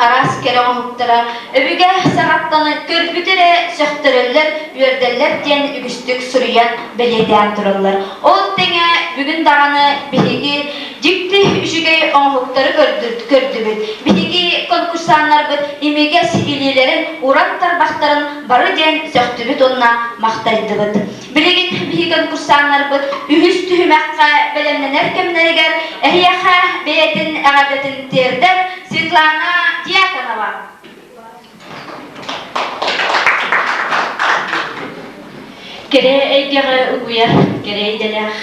араас кэрэ оҥоһуктара өбүгэ саҕаттан көрбүт эрэ сөхтөрөллөр, үөрдэллэр диэн үгүстүк суруйан бэлиэтээн тураллар. Ол тэҥэ бүгүн даҕаны биһиги дьикти үчүгэй оҥоһуктары көрдүбүт. Биһиги конкурсаннарбыт имигэс илиилэрин, уран тарбахтарын бары диэн сөхтүбүт уонна махтайдыбыт. Билигин биһиги конкурсаннарбыт үһүс түһүмэххэ бэлэмнэнэр кэмнэригэр эһиэхэ бэйэтин эҕэрдэтин тиэрдэр Светлана Дьяконова. Кэрэ эйгэҕэ угуйар кэрэ идэлээх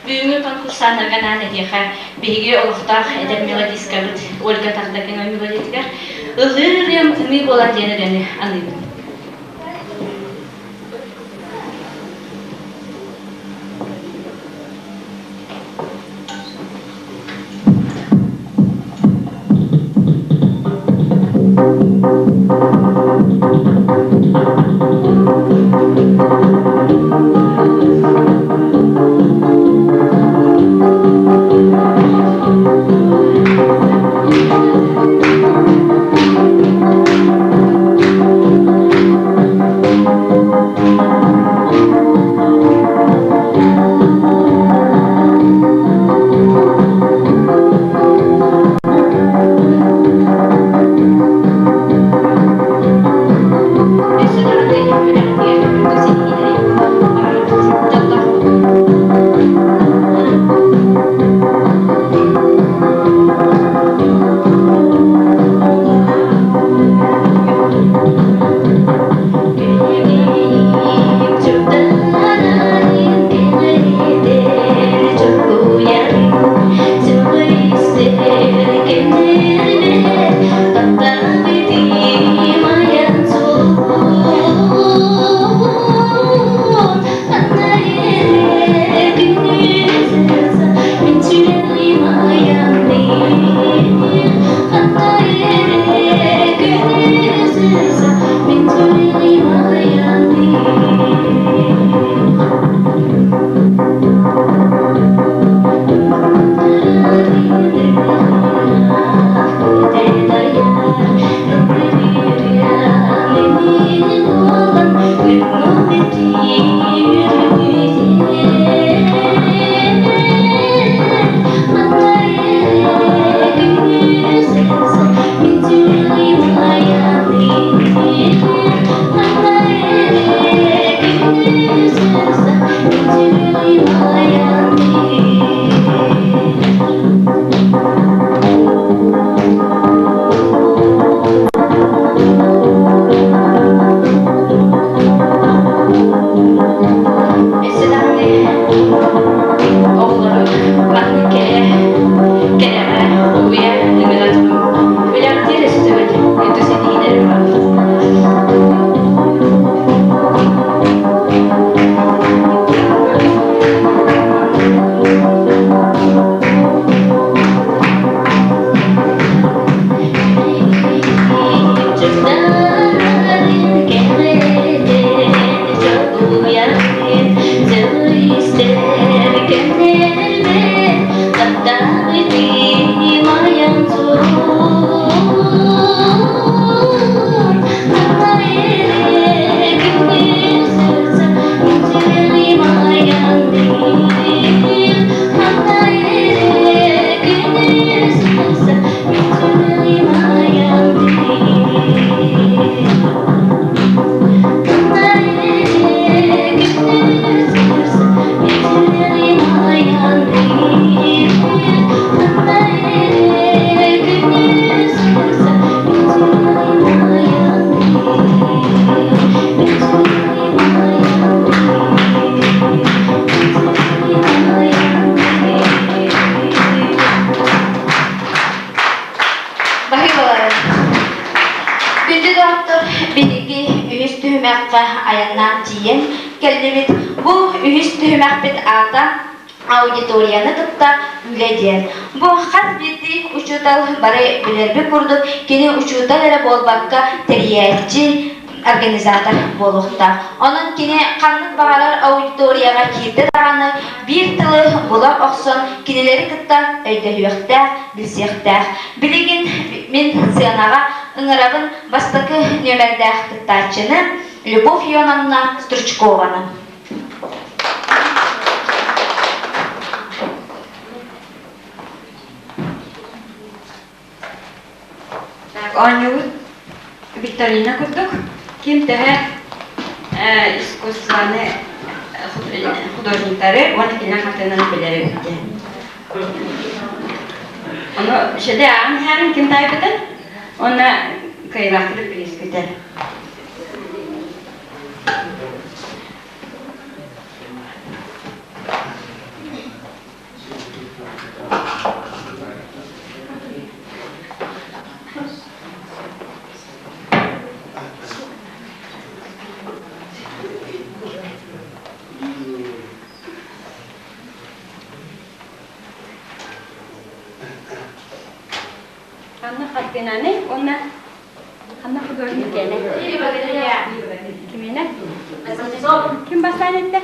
бүгүҥҥү конкурсаннарга анаан этиэхэ биһиги олохтоох эдэр мелодисткабыт Ольга Тардакина мелодиятыгар ыллыыр ырыам ымыы буолан диэн ырыаны аныыбын. Өссө даҕаны үөрэхтиир үрдүк ситиһиилэри баҕарабыт, дьоллоох буолун. Өссө даҕаны оҕолору маннык кэрэ, кэрэҕэ угуйа ыҥыра туруҥ. Үлэҕитигэр өссө төгүл үрдүк ситиһиилэри баҕарабыт. Баһыыбаларын. Күндү доҕоттор, биһиги үһүс түһүмэххэ айаннаан тиийэн кэллибит. Бу үһүс түһүмэхпит аата аудиторияны кытта үлэ диэн. Бу хас биирдии учуутал бары билэрбит курдук кини учуутал эрэ буолбакка тэрийээччи, организатор буолуохтаах. Онон кини ханнык баҕарар аудиторияҕа киирдэ даҕаны биир тылы була охсон кинилэри кытта өйдөһүөхтээх, билсиэхтээх. Билигин мин сыанаҕа ыҥырабын бастакы нүөмэрдээх кыттааччыны Любовь Ионовна Стручкованы. Так, оонньуубут викторина курдук. Ким төһө искусствоны художниктары уонна кинилэр хартыынаны билэр эбит диэн. Ону шеде ааҕан иһэрин ким таайбытын уонна кыайыылаахтары билиспитэ. Ханна хартыынаны уонна ханна художник кэлэ? Кимиэнэ? Ким бастаан эттэ?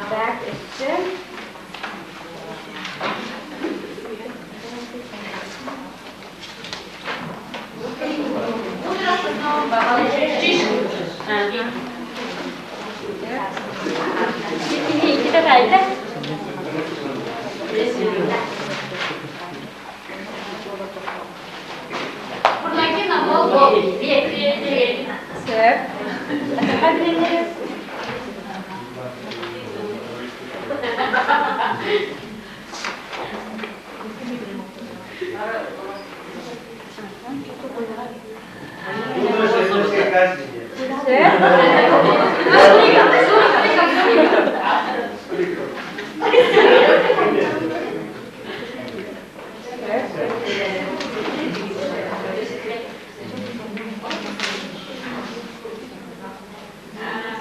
Так, өссө. Иккитэ таайда. Сөп.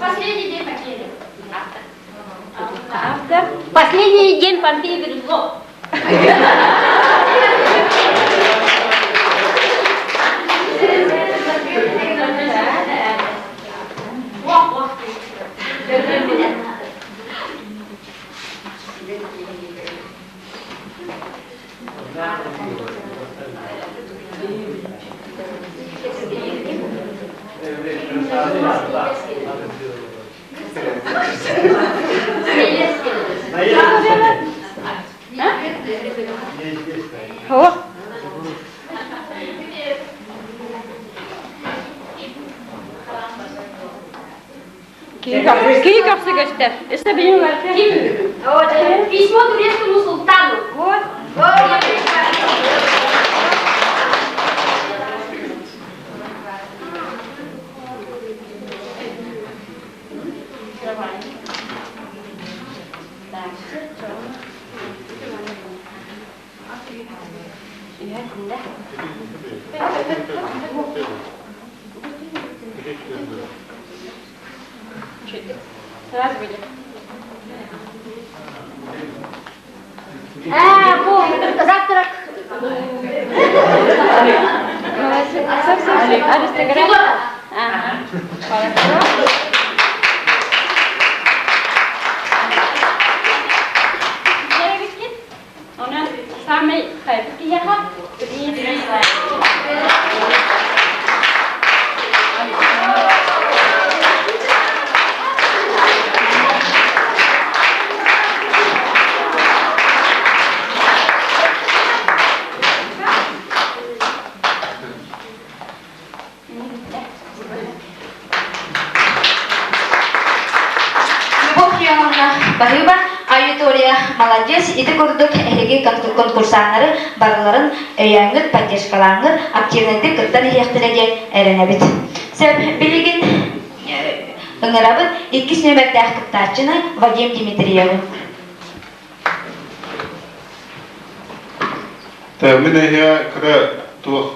Последний день Помпеи. Автор. Последний день Помпеи Бирюлло. О! Киһи көхсө көстөр. Өссө билим Письмо турецкому султану. Вот. Сразу выйдет. А, бу завтрак. Аристократ. Ага. Хорошо. Онон саамай хайбыт киһиэхэ Любовь Ионовна баһыыба, аудитория молодец, ити курдук эһиги конкурсаннары барыларын өйөөҥҥүт, поддержкалааҥҥыт, активнайдык кыттан иһиэхтэрэ диэн эрэнэбит. Сөп, билигин. Ыҥырабыт иккис нүөмэрдээх кыттааччыны Вадим Дмитриевы. Мин эһиэ кыра туох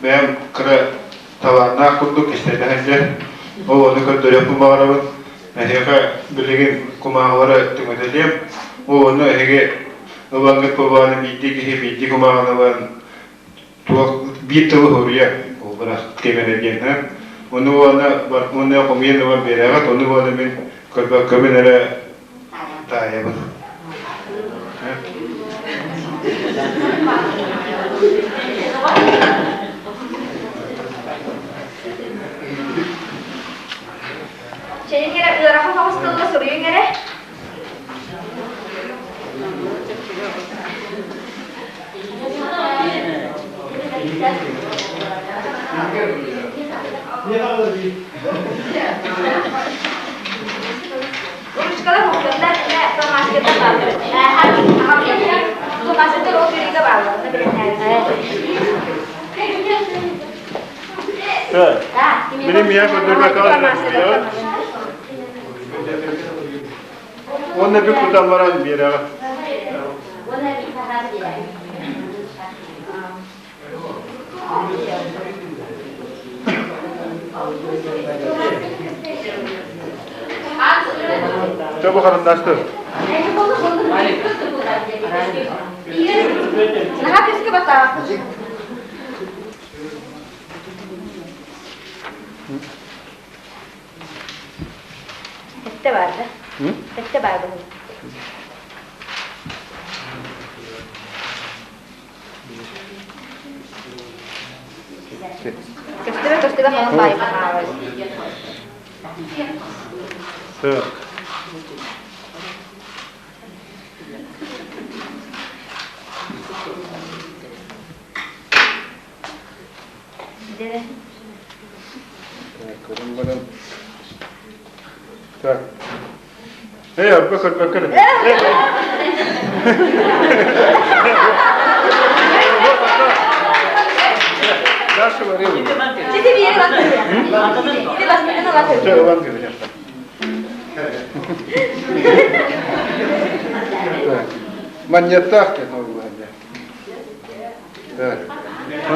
бэйэм кыра талааннаах курдук истэнэ сылдьар. Ол ону көрдөрүөхпүн баҕарабын. Эһиэхэ билигин кумааҕылары түҥэтэлиэм. Ол ону эһиги ылаҥҥыт буоллаҕына биирдии киһи биирдии кумааҕыны ылан туох биир тылы суруйар буолбарах кэмэрэ диэн ону уонна уонна хомуйан ылан биэрэҕит ону уонна мин көрбөккөбүн эрэ таайабын Чэйиҥ эрэ ыарахан соҕус тылла суруйуҥ эрэ. Ручкалар хохтоннар, фломастердар бааллар. Фломастердар ол биригэ бааллар. Билим я Уонна бүк тутан баран биэрэҕэ. Чэ бу харандастыр. Наһаа күүскэ батаах. Эттэ баар да? Эттэ баар быһыы. Көстүбэ көстүбэ халан баайы Так. Көрөн баран. Так. Эй, арба көрбөккө эрэ. Дальше варил. Сити биир Ити бастакын ылан Чэ, ылан кэбиһэр. Так. Манньыаттаах диэн ол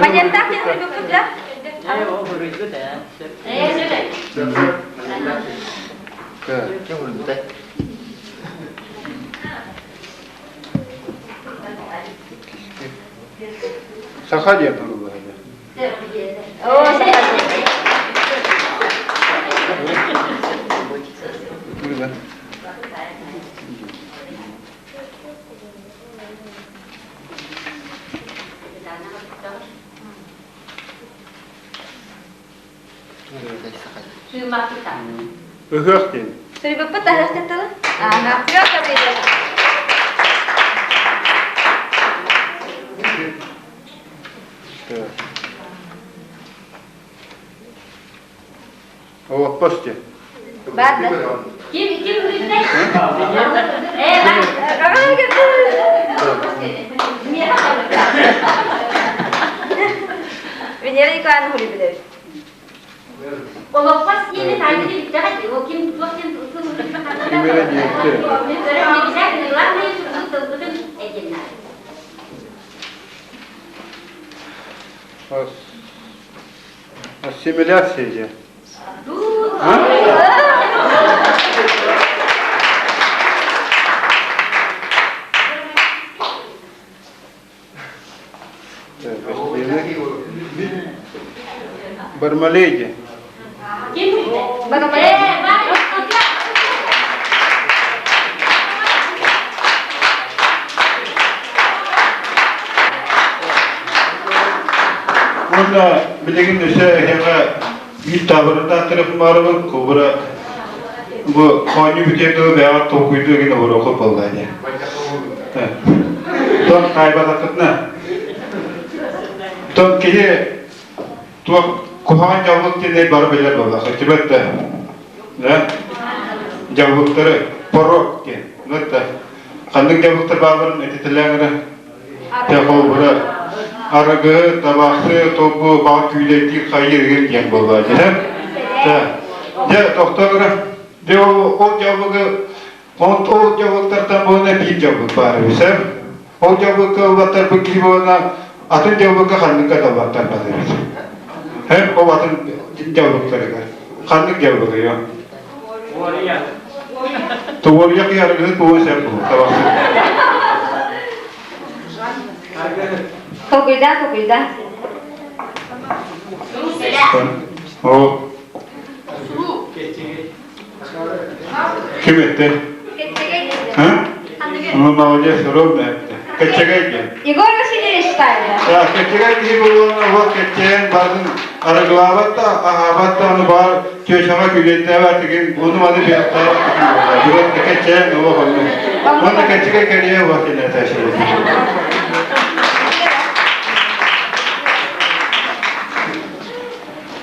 Манньыаттаах диэн суруйбуппут да? Саха диэн суруйбут. Оо, саха диэн. Ыһыах диэн. Суруйбуппут ыһыах диэн тылы? Ага. Олоппос диэн. Бар да. Ким ким үрүттэй? Венера Николаевна Хулибилевич. Олоппос диэни таайбыт иликтэҕэ ол ким туох диэн тыл Ким эрэ диэкти. тылбытын этиннэр. Ассимиляция же. Бармалей Бармалей. Уонна билигин өссө эһиэхэ биир таабырыннаах телефон кобра бу оонньуу бүтүөр дылы бэйэҕэр толкуйдуу игин оборуоххут буолла ини. Тон таайбатаххытына тон киһи туох куһаҕан дьаллык диэн бары билэр буоллах итибэт да да дьаллыктары порог диэн да ханнык дьаллыктар баалларын этитэлээн эрэ Холобура, арыгы, табаахы, тобу, баҕа күүлэйдиир хайыыр игин диэн буолла дьэ. Дьэ, тохтоо Дьэ, ол дьоллугу ол дьоллуктартан буолна биир дьоллук баар эбит, Ол дьоллукка ылбаттарбыт киһи буолна, атын дьоллукка ханныкка да ылбаттарбат эбит. Һэм ол атын дьоллуктарыгар. Ханнык дьоллугуй ол? Туоруйа киһи тугу сеп бу табахсыт. Толкуйда, толкуйда. О. Ким этти? А? Ну, молодец, ровно этти. Кэччэгэй диэн. Егор Васильевич тайда. Да, кэччэгэй киһи буолуон вот кэччээн барын арыгылаабат да, аһаабат да, аны баар чүөчэҕэ күлүөттээбэт тигин, ону маны биэхтээбэт тигин буолла. Бүгүн кэччээн олох онну. Онно кэччэгэй кэлиэ вот кинэтэ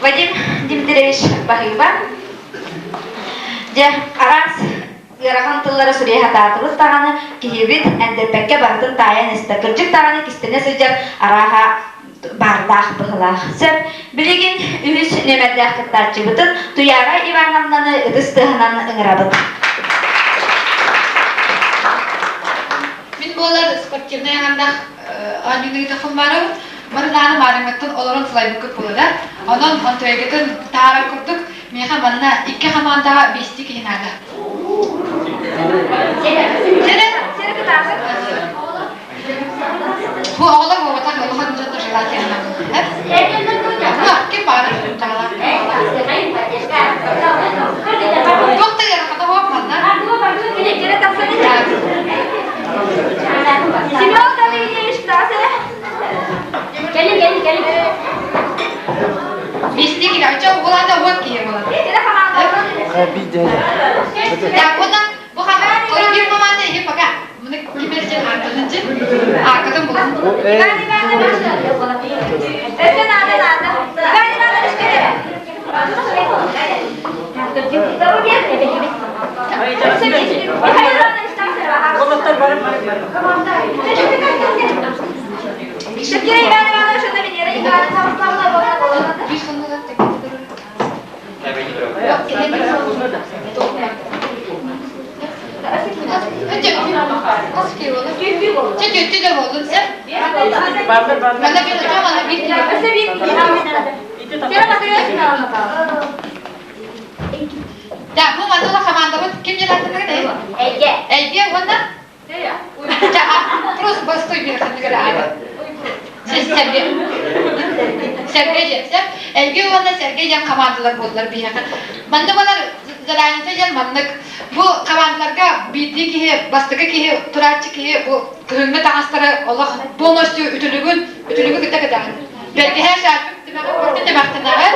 Вадим Дмитриевич баһыыба. Дьэ, араас ыарахан тыллары суруйа сатаатыбыт даҕаны, киһибит эндэппэккэ барытын таайан истэ. Кырдьык даҕаны кистэнэ сылдьар арааһа баардаах быһылаах. Сөп, билигин үһүс нүөмэрдээх кыттааччыбытын Туяра Ивановнаны ытыс тыаһынан ыҥырабыт. Мин буолар спортивнай аҥардах оонньууну ыытыахпын баарабын. Бары даҕаны маарыҥҥыттан олорон сылайбыккыт буолара. Онон онтуойгытын таһаарар курдук миэхэ манна икки хамаандаҕа биэстии киһи наада. Бу оҕолор буолбатах улахан дьоннор желательно. Ким баҕарар Туох да ыарахата суох манна. Семен Гаврильевич, Кэлин, кэлин, кэлин. Биэстии киһи, оччо уолаата уон киһи буолар. Так, уонна бу хана биир команда иһи пока. Муну ким эрчен ааккытын ааккытын булун. Иван Иванович. Өссө наада наада. Иван Иванович кэлэр. Михаил Иванович Шакира Иван Иванович, это Венера Николаевна Да, бу манныла командабыт ким дьалаатыныгын Эйге. Эйге уонна Просто бастой биэрханыгар аата. Сэргэ. Сэргэ диэн. Эйге уонна Сэргэ диэн командалар буоллар биһиэхэ. Манна балар заданиета диэн маннык. Бу командаларга биирдии киһи, бастакы киһи, турааччы киһи бу кыһыҥҥы таҥастары олох полностью үтүлүгүн, үтүлүгү кытта кэтэҕин. Бэргэһэ шарфик тимэҕин барыта тимэхтэнэҕин.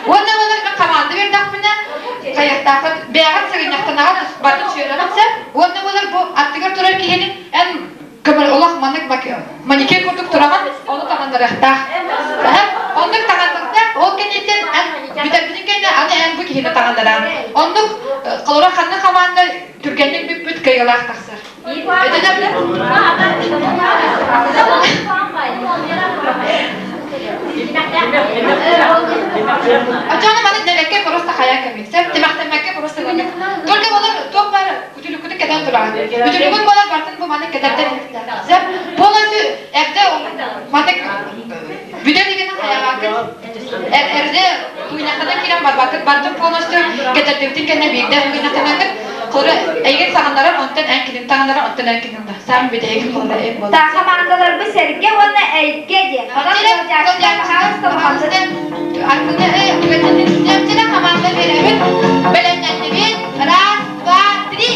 Уонна балар мен команда биэрдэхпинэ, хайахтааххыт бэйэҕит сыгынньахтанаҕыт барытын сүөрэҕит сөп. Уонна балар бу аттыгар турар киһини эн олох маннык манекен курдук тураҕын, ону таҥыннарыахтаах. Оннук таҥыннарда, ол кэнниттэн эн бүтэрбитин кэннэ аны эн бу киһини таҥыннараҕын. Оннук холобура ханнык хамаанда түргэнник бүппүт кыайыылаах тахсар. Оччоҕуна маны нэбэккэ просто хайа кэмик, сөп тимэхтэммэккэ просто Только болар туох баар үтүлүккүтүн кэтэн тураҕын. Үтүлүгүн болар бартын бу маны кэтэрдэн сөп полностью эрдэ маны бүтэр дигэн хайаҕаакыт эрдэ туйнахтана киирэн барбаккыт бартын полностью кэтэрдибитин кэннэ биирдэ туйнахтанакыт Холобура, эйигин саҕыннарар, онтон эн кинини таҥыннарар, онтон эн кинини да. Саамай бүтэһигин холобура эн буолар. Та хамаандаларбы сэргэ уонна эйгэ диэн. Онон ыалдьааччылар пожалуйста улаханнык. Хамаанда биэрэбит, бэлэмнэннибит. Раз, два, три.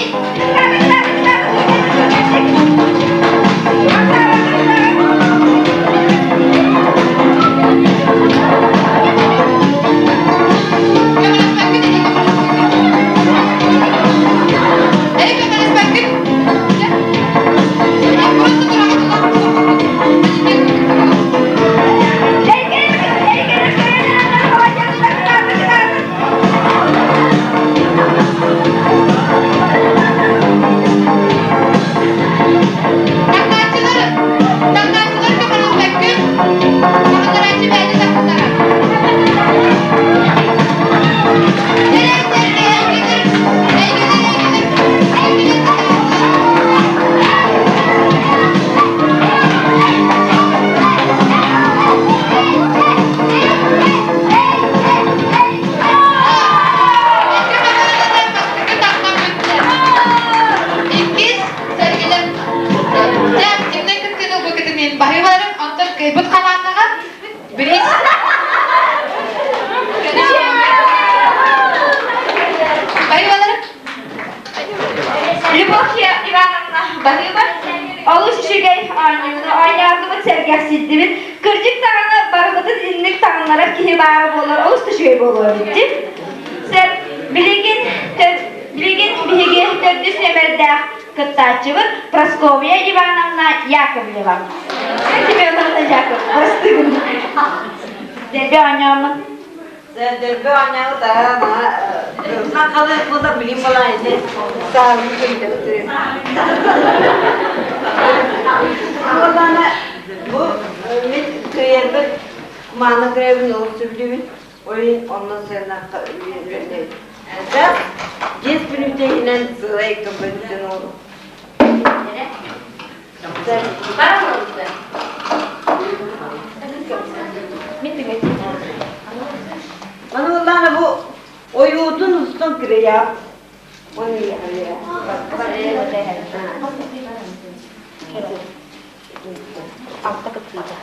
оонньууну оонньоотубут, сэргэхсийдибит. Кырдьык даҕаны барыбытын инник таҥыннарар киһи баара буолар олус да үчүгэй буолуо эбит. Сэр, билигин, билигин биһиги төрдүс нүөмэрдээх кыттааччыбыт Прасковья Ивановна Яковлева. Семеновна Яковлева, простыгын. Дэлби оонньооммун. Дэлби оонньообут сахалыы була билим балайны саалын көрдөбүт. Буоллаана бу мин кыайарбын кумаана кыайабын олус сөбүлүүбүн. Ойын онно сыанахха үөрэнэбин. Дьиэс мүнүүтэ иһинэн сылай композиция оҥору. Маны ыллаана бу ойуутун устун кырыйаап. Алта кыттыыта.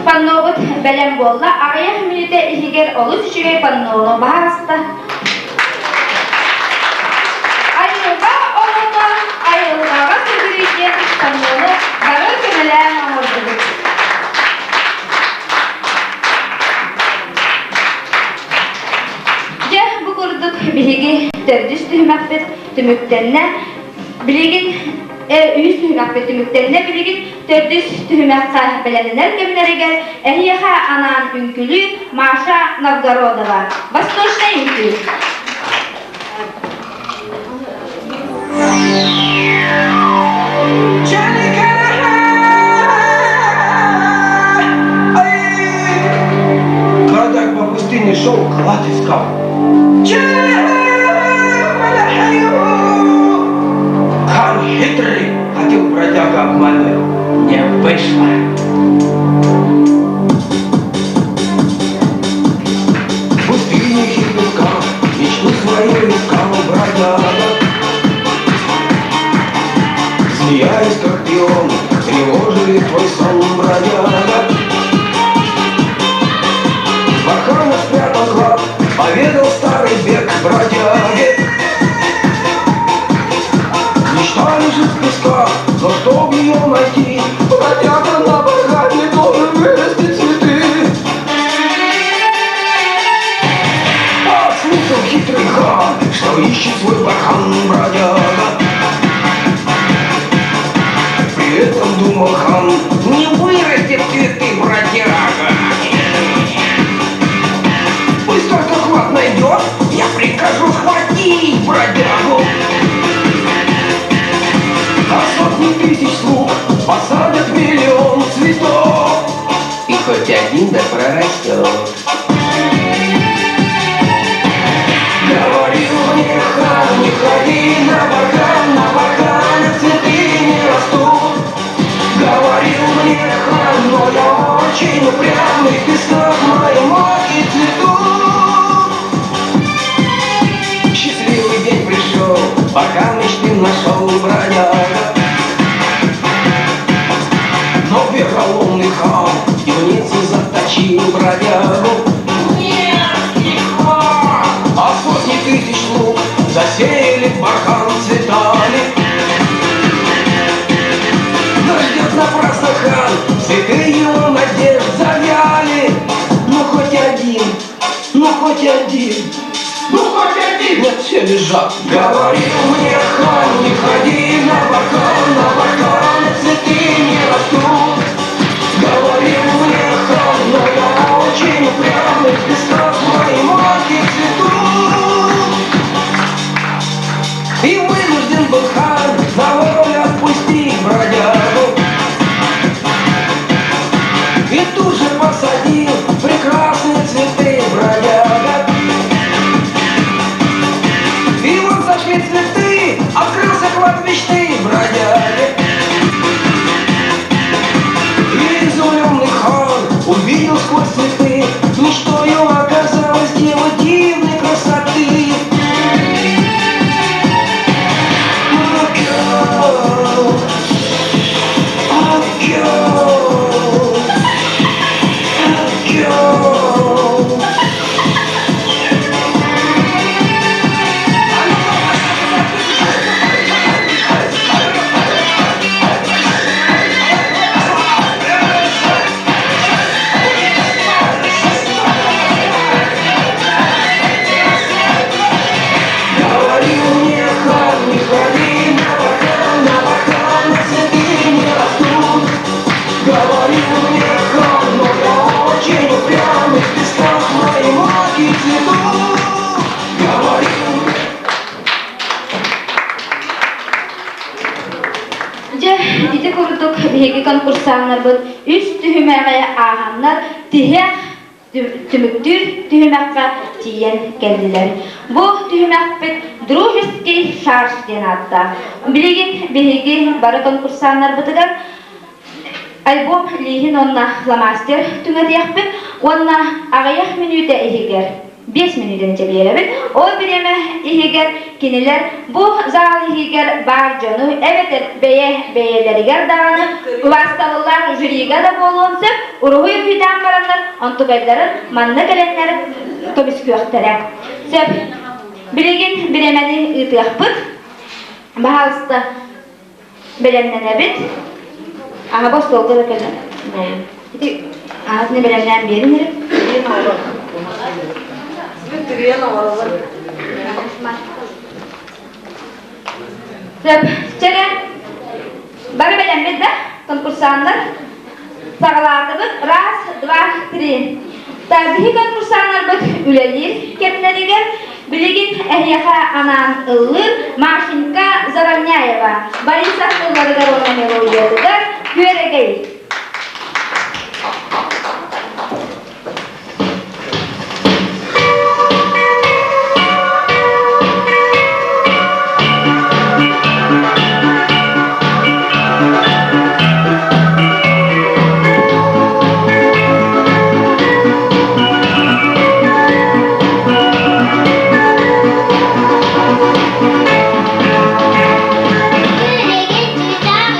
Паннобут бэлэм буолла. Аҕыйах мүнүүтэ иһигэр олус үчүгэй паннону бааста. Айылҕа оҕото айылҕаҕа сүгүрүй диэн паннону бары көмөлөөн оҥордубут. Дьэ, бу курдук биһиги төрдүс түһүмэхпит түмүктэннэ. Билигин үһүс түһүмэхпит түмүктэннэ. Билигин төрдүс түһүмэххэ бэлэмнэнэр кэмнэригэр эһиэхэ анаан үҥкүүлүү Маша Новгородова. Восточный үҥкүү. Бродяг по пустыне шел, клад искал. Хан хитрый хотел бродяга обмануть, не вышло. В пустыне хитрый искал, мечту свою искал бродяга. Змея и скорпион тревожили твой сон, бродяга. Бархана спрятал клад. Думал хан, не вырастет цветы бродяга. Пусть только хват найдет, я прикажу схватить бродягу. А сотни тысяч слуг посадят миллион цветов. И хоть один да прорастет. Говорил мне хан, не ходи на бархан, на барханах цветы не растут. Говорил мне хан, но я очень упрямый, в песках мои маки цветут. Счастливый день пришел, бархан мечты нашел бродяга. Но вероломный хан в темницу заточил бродягу. Мерзкий хан! А сотни тысяч слуг засеяли бархан цветами. Но ждет напрасно хан, цветы его надежд завяли. Ну хоть один, ну хоть один, ну хоть один, нет, все лежат. Говорил мне хан, не ходи на бархан, на бархан цветы не растут. Говорил мне хан, но я очень упрямый, в песках мои маки цветут. И вынужден был хан на волю отпустить бродягу. И тут же посадил прекрасные цветы бродяга. И вот зашли цветы, открылся клад мечты бродяги. И изумленный хан увидел сквозь цветы, мечтою оказалась дева дивной красоты. Океан, океан, океан. Говорил мне хан, не ходи на бархан, на бархан цветы не растут. Говорил мне хан, но я очень упрямый, в песках мои маки цветут. Говорил мне Дьэ, ити курдук биһиги конкурсаннарбыт үс түһүмэҕи ааһаннар тиһэх түмүктүүр түһүмэххэ тиийэн кэллилэр. Бу түһүмэхпит «Дружеский шарж» диэн ааттаах. Билигин биһиги бары конкурсаннарбытыгар альбом лииһин уонна фломастер түҥэтиэхпит уонна аҕыйах мүнүүтэ иһигэр 5 мүнүүтэн чэбиэрэбит. Ол бириэмэ иһигэр кинилэр бу зал иһигэр баар дьону эбэтэр бэйэ бэйэлэригэр даҕаны убаастабыллаах жюрига да буолуон сөп уруһуй уруһуйдаан бараннар онтукайдарын манна кэлэннэр көмүскүөхтэрэ. Сөп. Билигин бириэмэни ыытыахпыт. Баһаалыста бэлэмнэнэбит. Аһа бу остуолга да кэлэн. Ити аһатыны бэлэмнээн биэрин эрэ. Сөп. Чэрэ. Бары бэлэммит да? Конкурсаннар. Саҕалаатыбыт. Раз, два, три. Так, биһи конкурсаннарбыт үлэлиир кэмнэригэр билигин эһиэхэ анаан ыллыыр Машенька Заровняева Борисов тылларыгар уонна мелодиятыгар Күөрэгэй. Күөрэгэй чыычаах.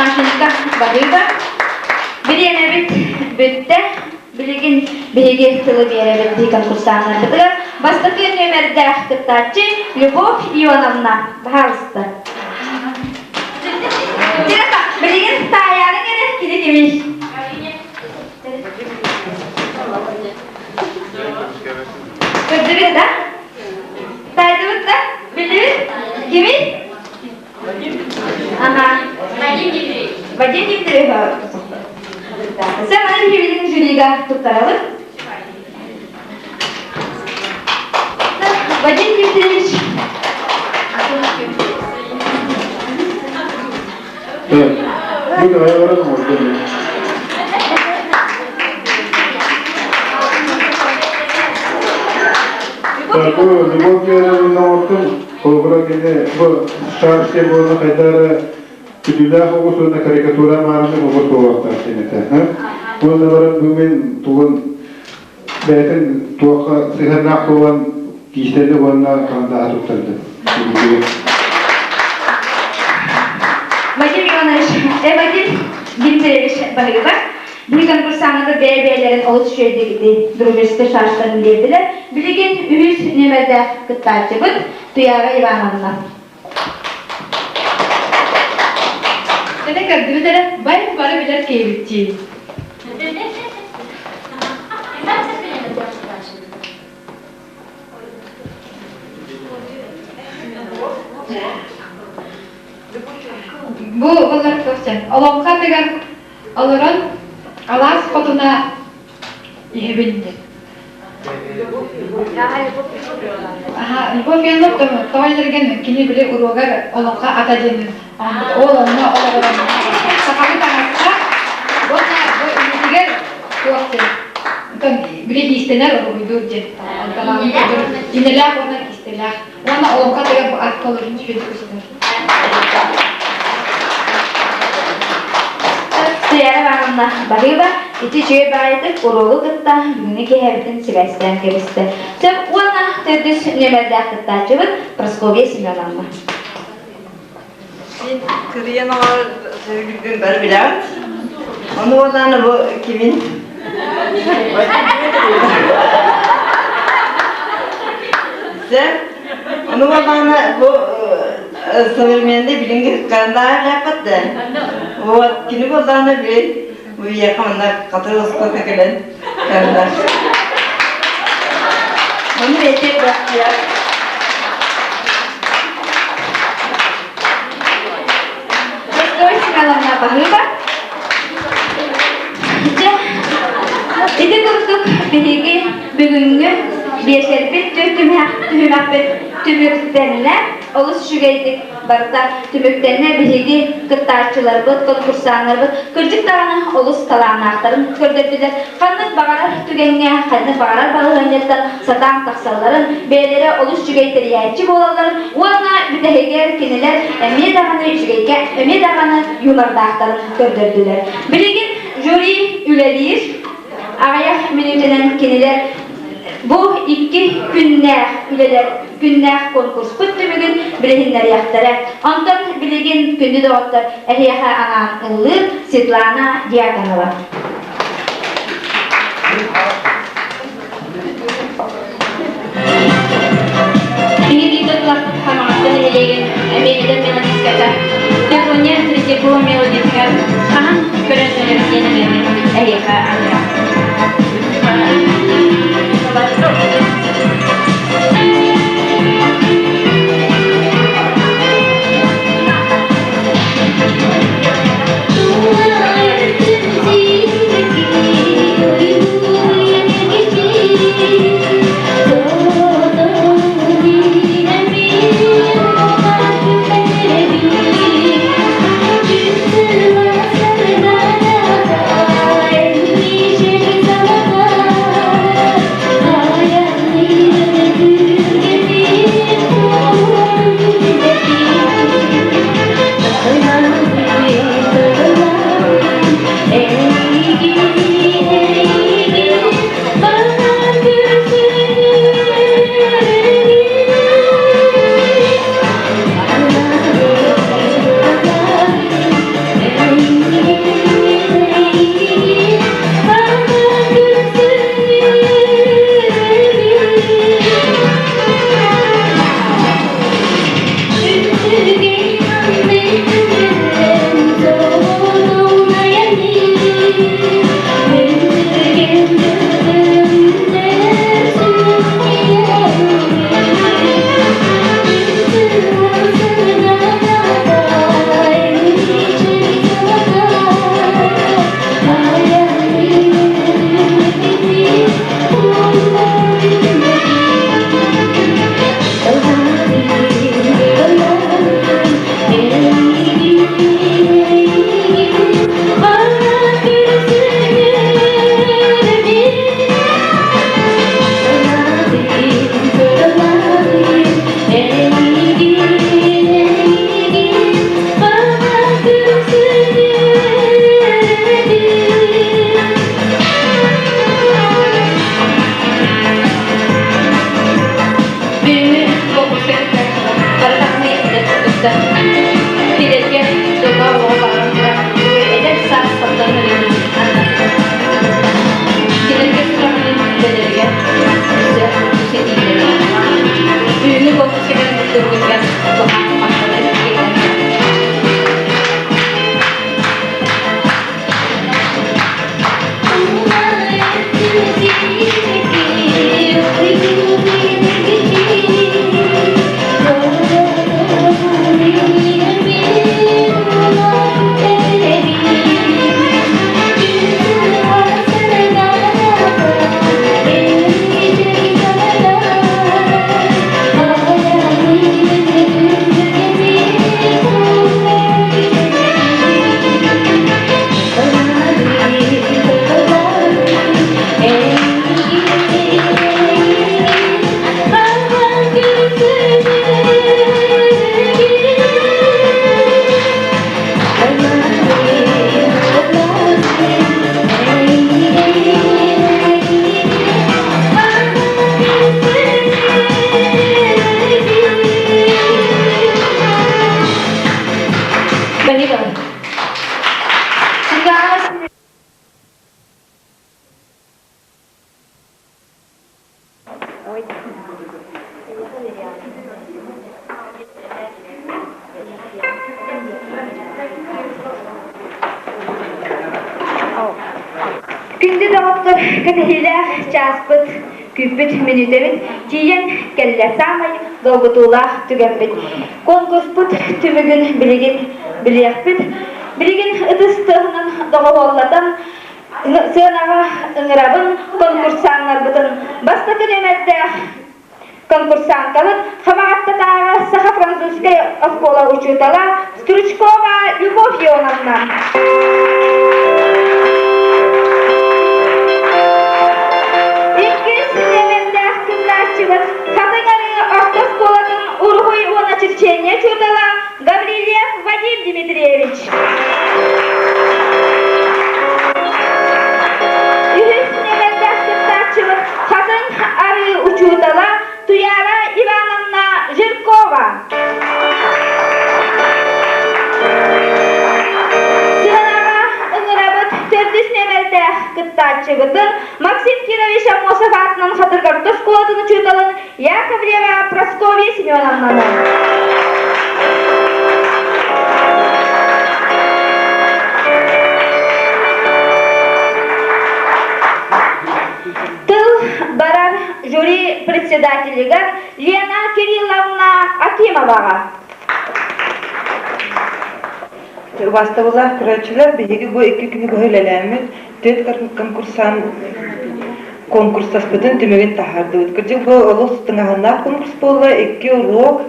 Машенька, баһыыба. Бириэмэбит бүттэ. Билигин биһиги тылы биэрэбит дии конкурсааннарбытыгар бастакы нүөмэрдээх кыттааччы Любовь Ионовна. Пожалуйста. Билигин таайаарыҥ эрэ кини кимий? Көрдүгүт да? Таайдыбыт да? Биллибит? Кимий? Ага. Вадим Дмитриевич. Вадим Дмитриевич. Сен маны биһибитин жюрига туттарабыт. Вадим Дмитриевич. Бу давай оҥордум. Бу Любовь Георгиевна оҥордум. Холобура кини бу шарште буолла хайда эрэ күдүүлээх оҕус уонна карикатура маарыннык оҕус буолуохтаах диэн этэ. Уонна баран бу мин тугун бэйэтин туохха сыһыаннаах буолан киистэни уонна харандааһы туттардым. Вадим Иванович, Вадим Дмитриевич баһыыба. Биһи конкурсаҥҥыта бэйэ-бэйэлэрин олус үчүгэйдик дружеский шарштарын биэрдилэр. Билигин үһүс нүөмэрдээх кыттааччыбыт Туяра Ивановна. Кэнэ көрдүбүт эрэ, бай бары билэр киһибит Бу балар көрсөн, олоҥхо атыгар олорон алаас хотуна иһэбин диэн. Аха, Любовь Ивановна тоҕо эргэн кини били уруогар олоҥхо ата диэн ол онно олорон сахалыы таҥаска уонна бу илиитигэр туох диэн онтон били иистэнэр уруһуйдуур диэн инэлээх уонна кистэлээх уонна олоҥхо атыгар бу ат толорун үчүгэйдик көстөр. Туяра Ивановна баһыыба ити үчүгэй баҕайытык уруогу кытта бүгүҥҥү киэһэбитин сибээстээн кэбистэ. Сөп уонна төрдүс нүөмэрдээх кыттааччыбыт Прасковья Семеновна. Мин кырыйан оҕор сөбүлүүрбүн бары билэҕит. Ону уоллаана бу кимин? Сэ, ону уоллаана бу современный билиҥҥи карандааһы лээппэт да. Вот, кини буоллаана билин уйиэхэ манна хатыр оскуолка кэлэн карандаш. Ону бэйэтэ бэхтиэх. Прасковья Семеновна баһыыба. Дьэ, ити курдук биһиги бүгүҥҥү биэчэрбит түһүмэхпит түмүктэннэ. Олус үчүгэйдик барыта түмүктэннэ. Биһиги кыттааччыларбыт, конкурсааннарбыт кырдьык даҕаны олус талааннаахтарын көрдөрдүлэр. Ханнык баҕарар түгэҥҥэ, ханнык баҕарар балаһыанньаттан сатаан тахсалларын, бэйэлэрэ олус үчүгэй тэрийээччи буолалларын уонна бүтэһигэр кинилэр эмиэ даҕаны үчүгэйгэ, эмиэ даҕаны юмордаахтарын көрдөрдүлэр. Билигин жюри үлэлиир. Аҕыйах мүнүүтэнэн кинилэр бу икки күннээх үлэлэр күннээх конкурспут түмүгүн билиһиннэриэхтэрэ. Онтон билигин күндү доҕоттор эһиэхэ анаан ыллыыр Светлана Дьяконова. Биһиги дойдуларбыт Хамаҕатта нэһилиэгин эмиэ эдэр мелодистката Петрония Третьякова мелодиятыгар хаһан көрөн өлөр диэн ырыаны эһиэхэ аныам. Бүгүҥҥү куонкурска кыттааччылар бары даҕаны эдэр кыргыттар. Кинилэргэ дьоллоох олоҕу баҕаран туран, эдэр саас тапталын ырыатын анаатылар. Кинилэргэ сүрэхтэрин үлэлэригэр өссө ситиһиилэри Бүгүҥҥү куонкурска кэлэн кыттыбыккытыгар улахан махталы тиэрдэбин. Спасибо. Күндү доҕоттор, кэтэһиилээх чааспыт, күүппүт мүнүүтэбит тиийэн кэллэ. Саамай долгутуулаах түгэммит. Конкурспут түмүгүн билигин билиэхпит. Билигин ытыс тыаһынан доҕуһуоллатан сыанаҕа ыҥырабын конкурсаннарбытын бастакы нүөмэрдээх конкурсанткабыт Хамаҕаттатааҕы саха-французскай оскуола учуутала Стручкова Любовь Ионовна. Иккис нүөмэрдээх кыттааччыбыт Хатыҥ Арыы орто оскуолатын уруһуй уонна черчение учуутала Гаврильев Вадим Дмитриевич. Үһүс нүөмэрдээх кыттааччыбыт Хатыҥ Арыы учуутала Туяра Ивановна Жиркова. Сыанаҕа ыҥырабыт төрдүс нүөмэрдээх кыттааччыбытын Максим Кирович Аммосов аатынан Хатыргар оскуолатын учууталын Яковлева Прасковья Семеновнаны. Тыл барар жюри председателигэр Лена Кирилловна Акимоваҕа. Убаастабыллаах көрөөччүлэр, биһиги бу икки күнү быһа үлэлээммит, түөрт конкурсан конкурстаспытын түмүгүн таһаардыбыт. Кырдьык бу олус тыҥаһыннаах конкурс буолла, икки уруок,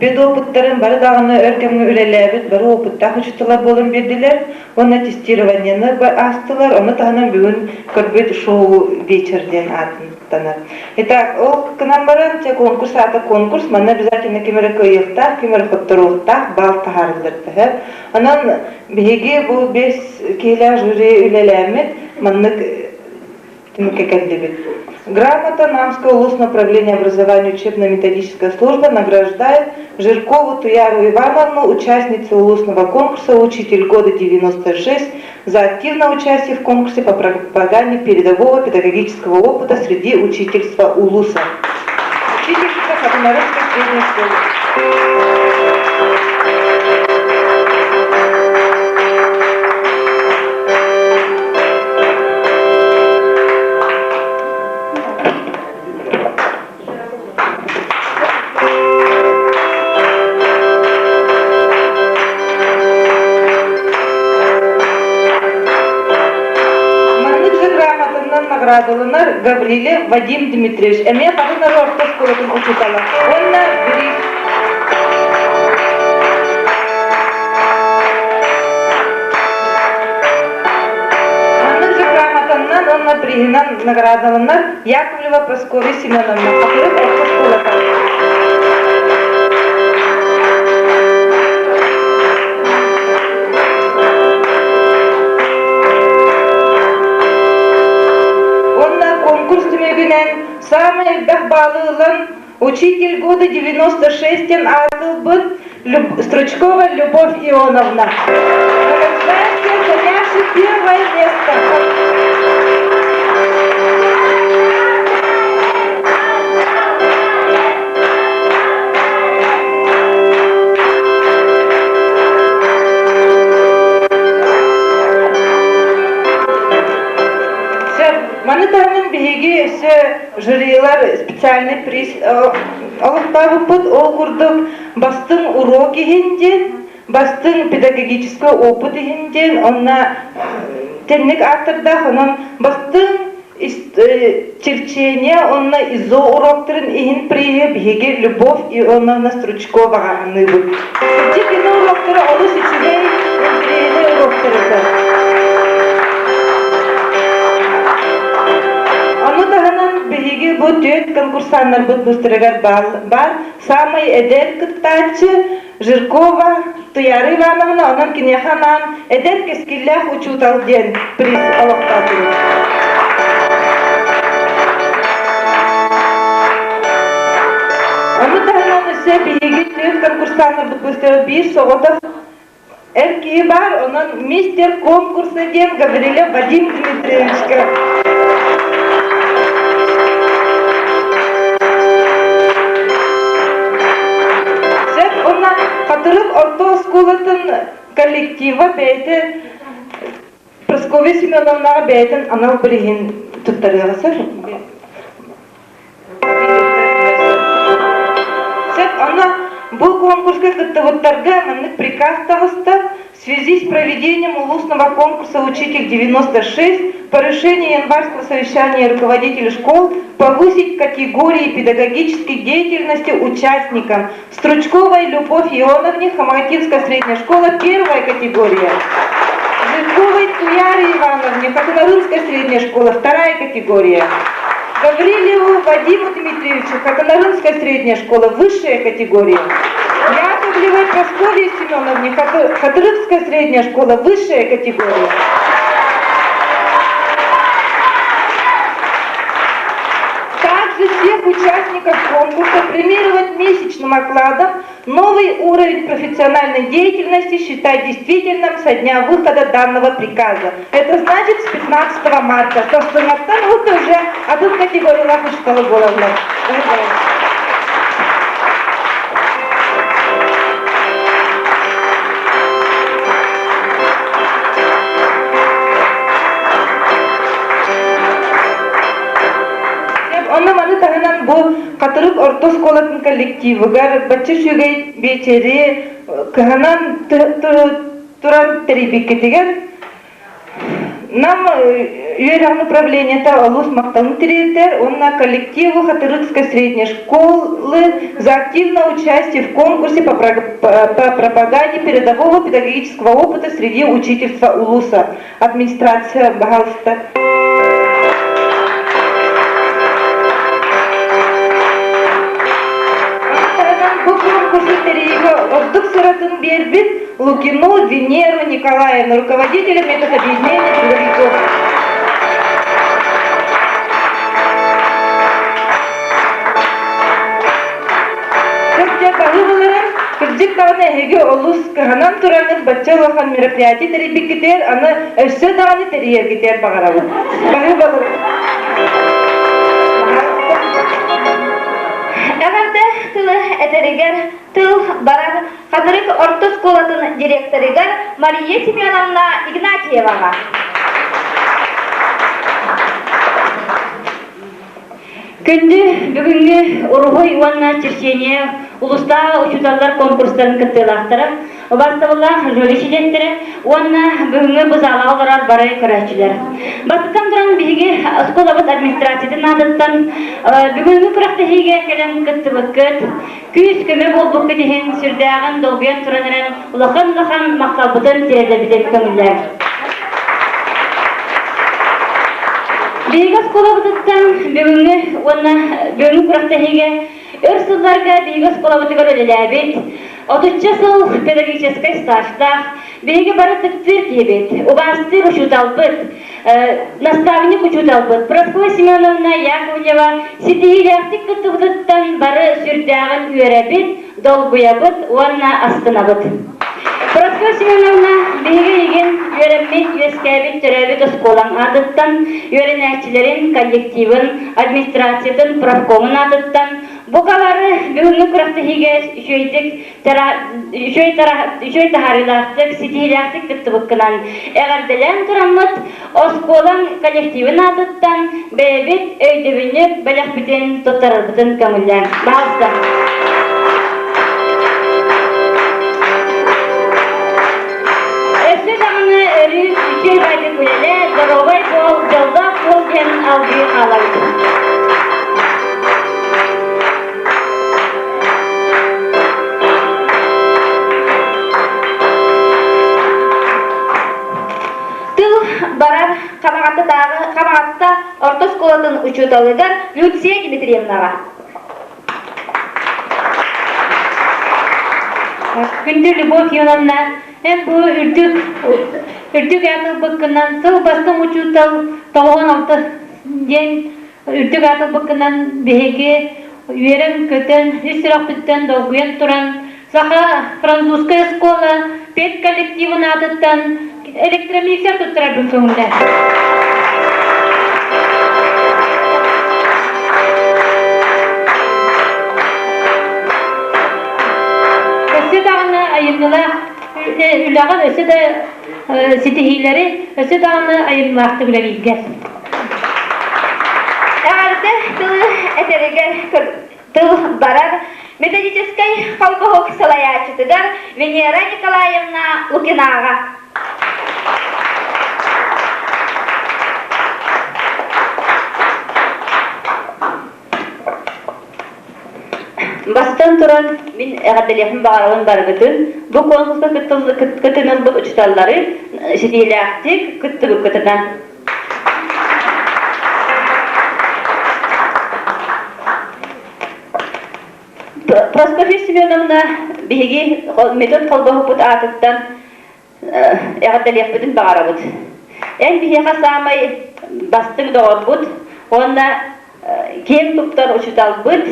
педопыттарын бары даҕаны өр кэмҥэ үлэлээбит бары опыттаах учууталлар буолан биэрдилэр уонна тестированиены аастылар, ону таһынан бүгүн көрбүт шоу вечер диэн ааттанар. Итак, ол гынан баран, те конкурс аата конкурс, манна обязательно ким эрэ кыайыахтаах, ким эрэ хотторуохтаах, баал таһаарыллар төһө. Онон биһиги бу биэс киһилээх жюри үлэлээммит, маннык түмүккэ кэллибит. Грамота Намского улусного управления образования учебно-методическая служба награждает Жиркову Туяру Ивановну, участницу улусного конкурса «Учитель года 96» за активное участие в конкурсе по пропаганде передового педагогического опыта среди учительства улуса. Учительница Хатынарыцкой средней школы. Маннык же грамотанан наградаланар Гаврилев Вадим Дмитриевич, эмиэ Хатын орто оскуолатын учуутала уонна бириис Маннык же грамотаннан уонна приһинан наградаланар Яковлева Прасковья Семеновна, Хатырык орто оскуолата. Саамай элбэх баалы ылан Учитель года 96 диэн аатылбыт Стручкова Любовь Ионовна. Награждаемся, занявший первое место. Маны таһынан биһиги өссө жюрилар специальный приз олохтообуппут. Ол курдук бастыҥ уруок иһин диэн, бастыҥ педагогическай опыт иһин диэн, онно тэнник ааттардаах, онон бастыҥ черчение уонна ИЗО уроктарын иһин приһи биһиги Любовь Ионовна Стручковаҕа аныыбыт. Кырдьык ини уроктара олус үчүгэй, интэриэһинэй уроктар этэ. Ону таһынан биһиги бу түөрт конкурсаннарбыт быстарыгар баар саамай эдэр кыттааччы Жиркова Туйаара Ивановна, онон киниэхэ анаан эдэр кэскиллээх учуутал диэн приз олохтоотубут. Ону таһынан өссө биһиги түөрт конкурсаннарбыт быстарыгар биир соҕотох эр киһи баар, онон мистер конкурса диэн Гаврилев Вадим Дмитриевичка Сөп уонна Хатырык орто оскуолатын коллектива бэйэтэ Прасковья Семеновнаҕа бэйэтин анал бирииһин туттарыаҕа сөп. Сөп, онно бу конкурска кыттыбыттарга маннык приказ таҕыста. В связи с проведением улусного конкурса «Учитель 96» по решению январского совещания руководителей школ повысить категории педагогической деятельности участникам Стручковой Любовь Ионовне, Хамагатинская средняя школа, первая категория. Жирковой Туяре Ивановне, Хатунарынская средняя школа, вторая категория. Гаврилеву Вадиму Дмитриевичу, Хатунарынская средняя школа, высшая категория. Яковлевой Прасковье Семеновне, Хатырыкская средняя школа, высшая категория. Также всех участников конкурса премировать месячным окладом новый уровень профессиональной деятельности считать действительным со дня выхода данного приказа. Это значит с 15 марта. Сарсыҥҥаттан вот уже атын категориялаах учууталы буолаллар. Онно маны таһынан бу Хатырык орто оскуолатын коллективыгар бачча үчүгэй биэчэри кыһанан туран тэрийбиккитигэр Нам үөрэҕин управлениета олус махталын тириэрдэр уонна коллективу Хатырыкской средней школы за активное участие в конкурсе по пропаганде передового педагогического опыта среди учительства улуса. Администрация, пожалуйста. Бу конкурсу тэрийиигэ ордук сыратын биэрбит Лукину Венеру Николаевну, руководителя методобъединения трудовиков. Кырдьа баһыыбаларын, кырдьык даҕаны эһиги олус кыһанан тураҥҥыт бачча улахан мероприятие тэрийбиккитигэр аны өссө даҕаны тэрийэргитигэр баҕарабын. Баһыыбаларын. Эҕэрдэ тылы этэригэр тыл барар Хатырык орто оскуолатын директорыгар Мария Семеновна Игнатьеваҕа. Күндү бүгүҥҥү уруһуй уонна черчение улуустааҕы учууталлар конкурстарын кыттыылаахтара, убаастабыллаах жюри чилиэттэрэ уонна бүгүҥҥү бу залаҕа олорор бары көрөөччүлэр. Бастатан туран биһиги оскуолабыт администрациятын аатыттан бүгүҥҥү күрэхтэһиигэ кэлэн кыттыбыккыт, күүс-көмө буолбуккут иһин сүрдээҕин долгуйан туран эрэн улахан-улахан махталбытын тиэрдэбитин көҥүллээн. Биһиги оскуолабытыттан бүгүҥҥү уонна бүгүҥҥү күрэхтэһиигэ өр сылларга биһиги оскуолабытыгар үлэлээбит, отучча сыл педагогическай стажтаах, биһиги бары ытыктыыр киһибит, убаастыыр учууталбыт. Наставник учууталбыт Прасковья Семеновна Яковлева ситиһиилээхтик кыттыбытыттан бары сүрдээҕин үөрэбит, долгуйабыт уонна астынабыт. Прасковья Семеновна биһиги эйигин үөрэммит, үөскээбит, төрөөбүт оскуолаҥ аатыттан, үөрэнээччилэрин, коллективын, администрациятын, профкомун аатыттан бука бары бүгүҥҥү күрэхтэһиигэ үчүгэйдик үчүгэй таһаарыылаахтык, ситиһиилээхтик кыттыбыккынан эҕэрдэлээн тураммыт, оскуолаҥ коллективын аатыттан бэйэбит өйдөбүнньүк бэлэхпитин туттарарбытын көҥүллээҥ. Баҕалыста. Өссө даҕаны өрүү үчүгэй байдык үлэлээ, доруобай буол, дьоллоох буол диэн алгыы хаалабыт. Тыл барар Хамаҕаттатааҕы Хамаҕатта орто оскуолатын учууталыгар Люция Дмитриевнаҕа. Күндү Любовь Ивановна, эн бу үрдүк үрдүк аат ылбыккынан сыл бастыҥ учуутал 96 диэн Үрдүк аат ылбыккынан биһиги үөрэн-көтөн, ис сүрэхпиттэн долгуйан туран, Саха французская оскуола педколлективын аатыттан электромиксер туттарарбын көҥүллээ. Өссө даҕаны айымньылаах үлэҕин өссө да ситиһиилэри, өссө даҕаны айымньылаахтык үлэлииргэр. Эҕэрдэ тылы этэригэр тыл барар методическай холбоһук салайааччытыгар Венера Николаевна Лукинаҕа. Бастатан туран, мин эҕэрдэлиэхпин баҕарабын барыгытын, бу конкурска кыттынылбыт учууталлары ситиһиилээхтик кыттыбыккытынан. Прасковья Семеновна биһиги метод холбоһукпут аатыттан эҕэрдэлиэхпитин баҕарабыт. Эн биһиэхэ саамай бастыҥ доҕорбут уонна киэҥ туттар учууталбыт,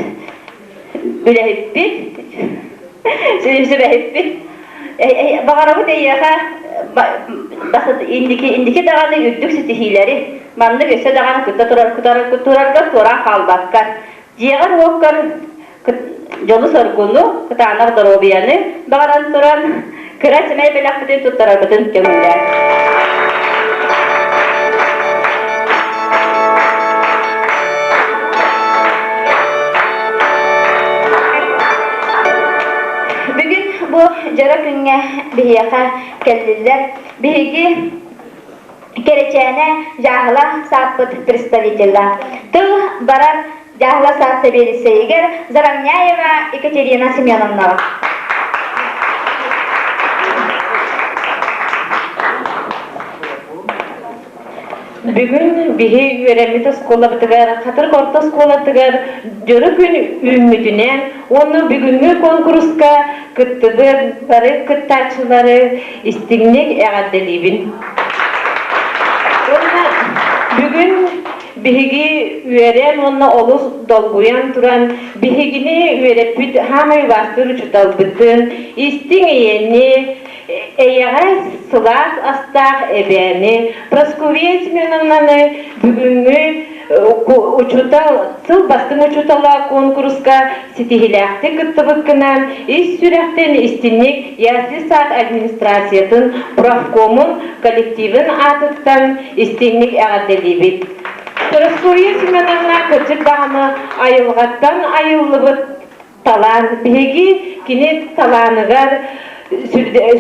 үлэһиппит, сүбэһиппит. Баҕарабыт эйиэхэ инники инники даҕаны үрдүк ситиһиилэри, маннык өссө даҕаны кытта турар турарга туораан хаалбакка, дьиэҕэр-уоккар дьолу-соргуну, кытаанах доруобуйаны баҕаран туран, кыра сэмэй бэлэхпитин туттарарбытын көҥүллээн. Бүгүн бу дьоро күҥҥэ биһиэхэ кэллилэр. Биһиги Кэрэчээнэ дьааһыла сааппыт представителя. Тыл барар дьааһыла саат сэбиэдиссэйигэр Заровняева Екатерина Семеновнаҕа. Бүгүн биһи үөрэммит оскуолабытыгар, Хатырык орто оскуолатыгар дьоро күн үүммүтүнэн уонна бүгүҥҥү куонкуруска кыттыбыт бары кыттааччылары истиҥник эҕэрдэлиибин. Уонна бүгүн биһиги үөрэн уонна олус долгуйан туран биһигини үөрэппит хаамай убаастыыр учууталбытын, истиҥ ийэни, эйэҕэс сылаас астаах эбээни Прасковья Семеновнаны бүгүҥҥү учуутал сыл бастыҥ учуутала куонкуруска ситиһиилээхтик кыттыбыккынан ис сүрэхтэн истиҥник ясли сад администрациятын профкомун коллективын аатыттан истиҥник эҕэрдэлиибит. Прасковья Семеновна кырдьык даҕаны айылҕаттан айыллыбыт талаан. Биһиги кини талааныгар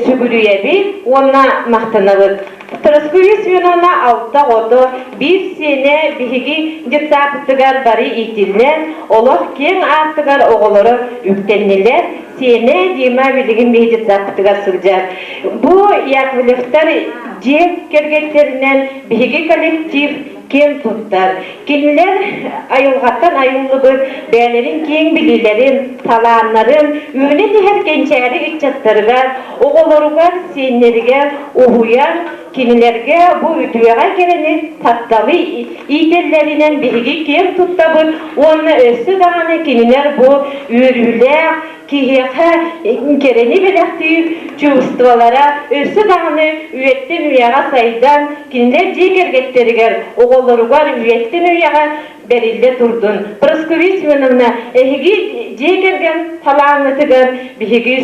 сүгүрүйэбит уонна махтанабыт. Прасковья Семеновна алта оҕото, биир сиэнэ биһиги детсадпытыгар бары иитиллэн, олох киэҥ аартыгар оҕолоро үктэннилэр. Сиэнэ Дима билигин биһиги детсадпытыгар сылдьар. Бу Яковлевтар дьиэ кэргэттэринэн биһиги коллектив киэн туттар. Кинилэр айылҕаттан айыллыбыт бэйэлэрин киэҥ билиилэрин, талааннарын үүнэн иһэр кэнчээри ыччаттарыгар, оҕолоругар, сиэннэригэр уһуйан, Кинилэргэ бу үтүөҕэ кэрэни тапталы иитэллэринэн биһиги киэн туттабыт уонна өссө даҕаны кинилэр бу үөрүүлээх киһиэхэ кэрэни бэлэхтиир чувстволара өссө даҕаны үйэттэн үйэҕэ сайдан, кинилэр дьиэ кэргэттэригэр, оҕолоругар үйэттэн үйэҕэ бэриллэ турдун. Прасковья Семеновна, эһиги дьиэ кэргэн талааҥҥытыгар биһиги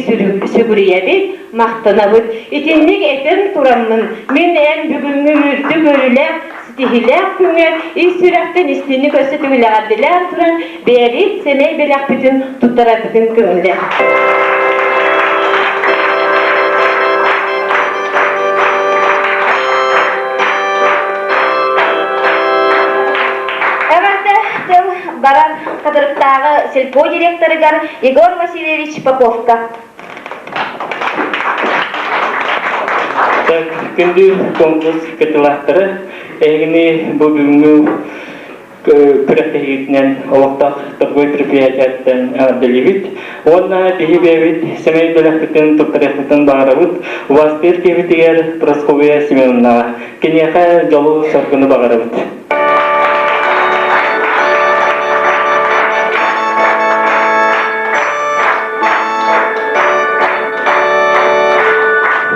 сүгүрүйэбит, махтанабыт. Итинник этэн тураммын, мин эн бүгүҥҥү үрдүк өрүлээх, ситиһиилээх күҥҥэ ис сүрэхтэн истиҥник өссө түгүлэҕэрдилээн туран, бэйэбит сэмэй бэлэхпитин туттарарбытын көҥүллээх. Эҕэрдэ тыл барар Хатырыктааҕы сельпо директорыгар Егор Васильевич Поповка. Так, күндү конкурс кыттыылаахтара, эһигини бу бүгүҥҥү күрэхтэһиитинэн олохтоох торговай предприятиеттан эҕэрдэлиибит уонна биһи бэйэбит сэмэй бэлэхпитин туттарыахпытын баҕарабыт убаастыыр киһибитигэр Прасковья Семеновнаҕа киниэхэ дьолу-соргуну баҕарабыт.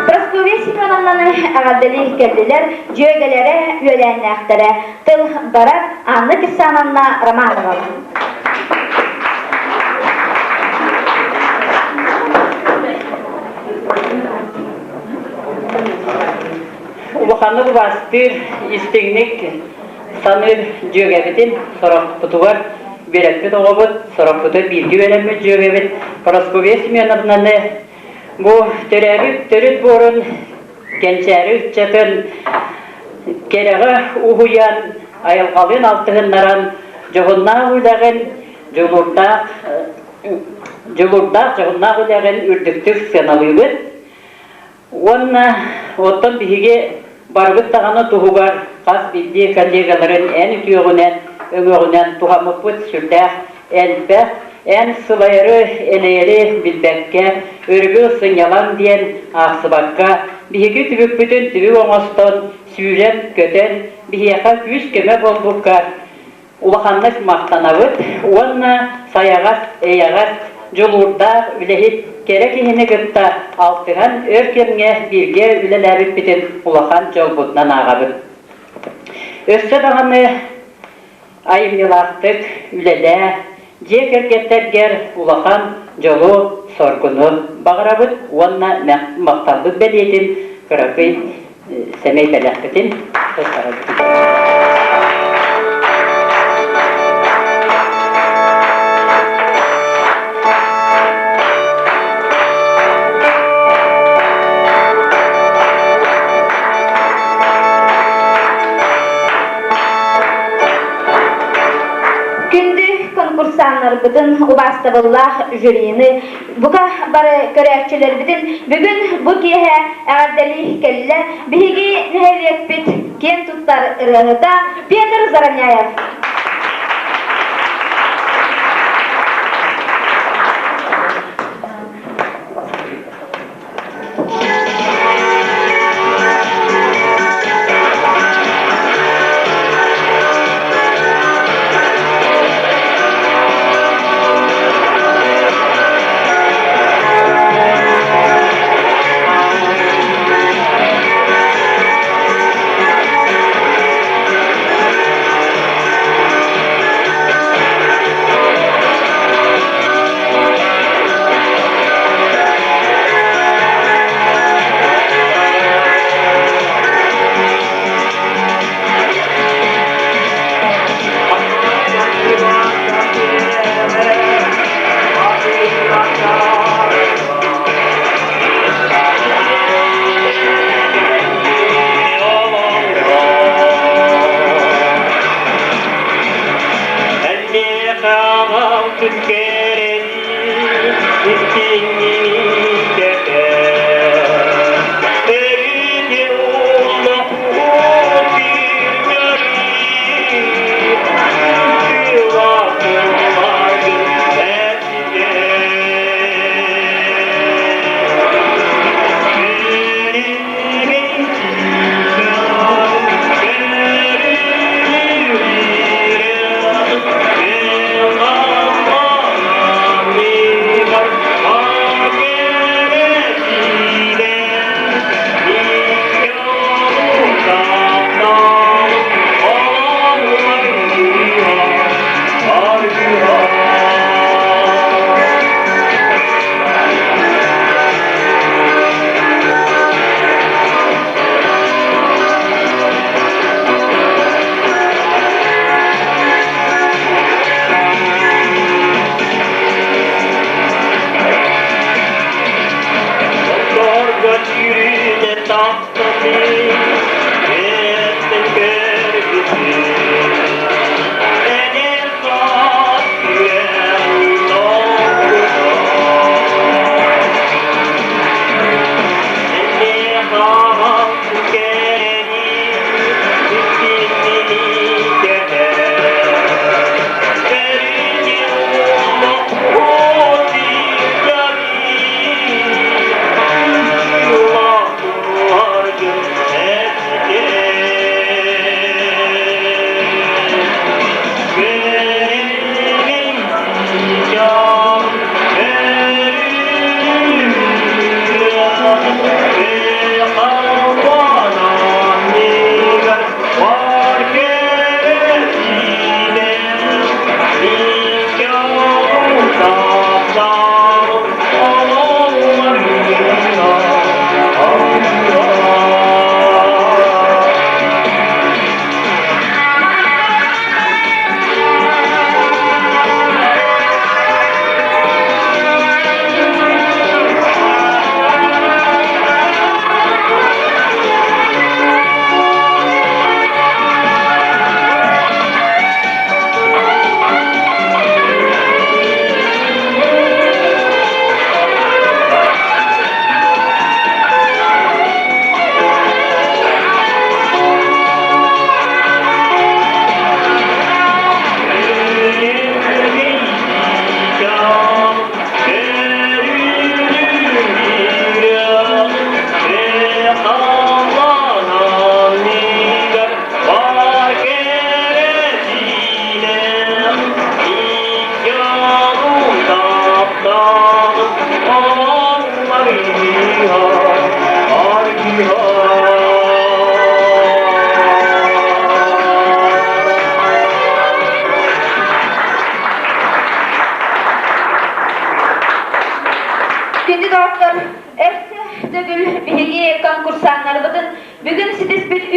Прасковья Семеновнаны эҕэрдэлии кэллилэр дьүөгэлэрэ, үөлээннээхтэрэ Тыл барар Анна Кирсановна Романова. Улаханнык убаастыыр, истиҥник саныыр дьүөгэбитин сорохпутугар үөрэппит оҕобут, сорохпутугар бииргэ үөрэммит дьүөгэбит Прасковья Семеновнаны бу төрөөбүт төрүт буорун кэнчээри ыччатын кэрэҕэ уһуйан, айылҕалыын алтыһыннаран, дьоһуннаах үлэҕин, дьулуурдаах дьулуурдаах дьоһуннаах үлэҕин үрдүктүк сыаналыыбыт. Уонна оттон биһиги барыбыт даҕаны туһугар хас биирдии коллегаларын эн үтүөҕүнэн, өҥөҕүнэн туһаммыппыт сүрдээх элбэх, эн сылайары, элэйэри билбэккэ, өрүбүл сынньалаҥ диэн аахсыбакка, биһиги түбүкпүтүн түбүк оҥостон, сүүрэн-көтөн, биһиэхэ күүс-көмө буолбукка улаханнык махтанабыт уонна сайаҕас, эйэҕэс, дьулуурдаах үлэһит кэрэ киһини кытта алтыһан өр кэмҥэ бииргэ үлэлээбиппитин улахан дьолбутунан ааҕабыт. Өссө даҕаны айымньылаахтык үлэлээ, дьиэ кэргэттэргэр улахан дьолу-соргуну баҕарабыт уонна махталбыт бэлиэтин кыракый сэмэй бэлэхпитин туттарабыт. Күндү конкурсаннарбытын, убаастабыллаах жюрины, бука бары көрөөччүлэрбитин бүгүн бу киэһэ эҕэрдэлии кэллэ биһиги нэһилиэкпит киэн туттар ырыаһыта Петр Заровняев.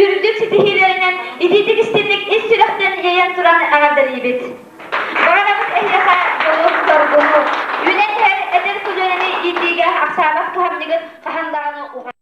үрдүк ситиһиилэринэн итиитик-истинник ис сүрэхтэн иэйэн туран эҕэрдэлиибит. Баҕарабыт эһиэхэ дьолу-соргуну, үүнэн иһэр эдэр көлүөнэни иитиигэ ахсаабат кыһамньыгыт хаһан даҕаны уҕарыйбат.